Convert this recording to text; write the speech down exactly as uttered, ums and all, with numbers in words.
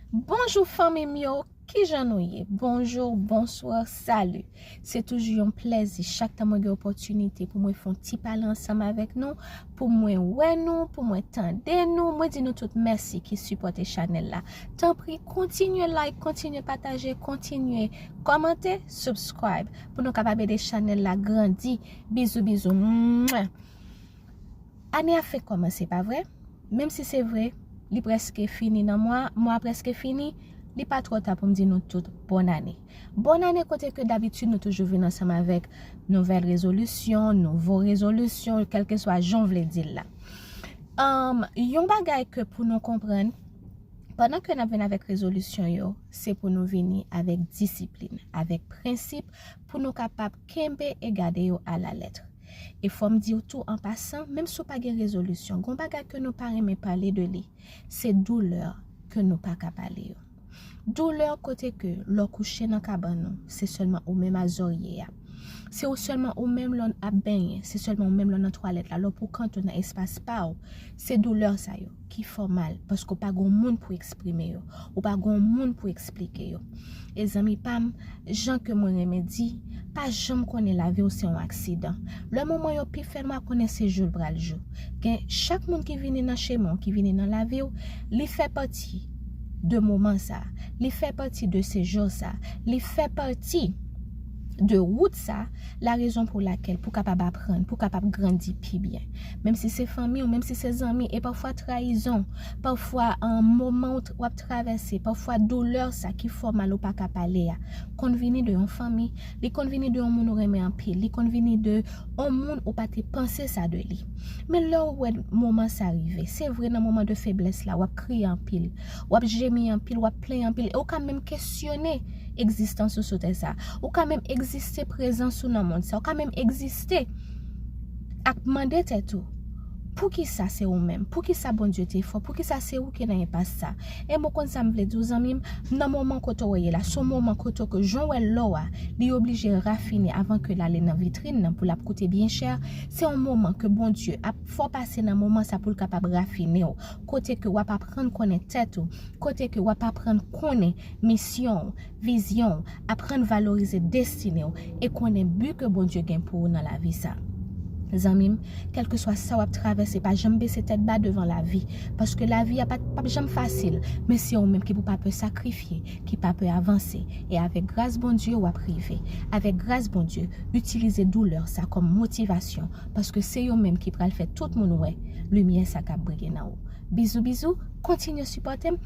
Bonjou fanmi m yo, kijan nou ye? Bonjou, bonswa, salut. Se toujou yon plèzi chak tan mwen gen opòtinite pou mwen fè yon ti pale ansanm avèk nou, pou mwen wè nou, pou mwen tande nou. Mwen di nou tout mèsi ki sipòte chanèl la. Tanpri, kontinye like, kontinye pataje, kontinye kòmante, subscribe, pou nou kapab ede chanèl la grandi. Bizou, bizou. Mwah. Ane a fenk kòmanse, pa vre? Menm si se vre, li prèske fini nan mwa, mwa prèske fini, li pa twò ta pou m di nou tout bòn ane. Bòn ane kote ke dabitid nou toujou vin ansanm avèk nouvèl rezolisyon, nouvo rezolisyon, kèlkeswa jan w vle di l la. Um, yon bagay ke pou nou konprann, pandan ke n ap vin avèk rezolisyon yo, se pou nou vini avèk disiplin, avèk prensip, pou nou kapab kenbe e gade yo alalèt. E fò m di w tou an pasan, menm si w pa gen rezolisyon, gon bagay ke nou pa renmen pale de li, se doulè ke nou pa ka pale yo. Doulè kote ke lè w kouche nan kabann ou, se sèlman ou menm ak zòrye a. Se ou sèlman ou menm lè w ap benyen, se sèlman ou menm lè w nan twalèt la, lè w pou kante w nan espas pa w. Se doulè sa yo ki fè w mal, paske w pa gon moun pou eksprime yo, ou pa gon moun pou eksplike yo. E zanmi pa m, jan ke mwen renmen di, pa janm konnen lavi w se yon aksidan. Lè moman yo pi fè nwa, konnen se jou l pral jou. Gen chak moun ki vini nan chemen w, ki vini nan lavi w, li fè pati de moman sa, li fè pati de sejou sa, li fè pati de wout sa, la rezon pou lakèl pou kapab aprann, pou kapab grandi pi byen. Menm si se fanmi w, menm si se zanmi, e pafwa trayizon, pafwa an moman w t- w ap travèse, pafwa doulè sa ki fè w mal ou pa ka pale a, konn vini de yon fanmi, li konn vini de yon moun ou renmen anpil, li konn vini de yon moun ou pa te panse sa de li. Men lè w wè moman sa rive, se vre nan moman de feblès la, w ap kriye anpil, w ap jemi anpil, w ap plenyen anpil, e w ka menm kesyone egzistans ou sou tè sa. Ou ka menm egziste prezans ou nan mond sa. Ou ka menm egziste ak mande tèt ou, poukisa se ou menm? Poukisa Bondye te fè w? Poukisa se ou ki nan enpas sa? E mwen konn sa m vle di w, zanmi m, nan moman kote w ye la, se yon moman kote ke jan w wè lò a, li oblije rafine avan ke l ale nan vitrin nan pou l ap koute byen chè. Se yon moman ke Bondye ap fè w pase nan moman sa pou l kapab rafine w, kote ke w ap aprann konnen tèt ou, kote ke w ap aprann konnen misyon w, vizyon w, aprann valorize destine w e konnen bi ke Bondye gen pou ou nan lavi sa. Zanmi m, kèlkeswa sa w ap travèse, pa janm bese tèt ba devan lavi, paske lavi a pa p ap janm fasil, men se ou menm ki pou pa pè sakrifye, ki pa pè avanse, e avèk gras Bondye w ap rive. Avèk gras Bondye, itilize doulè sa kòm motivasyon, paske se yo menm ki pral fè tout moun wè limyè sa k ap briye nan ou. Bizou, bizou, kontinye sipòte m.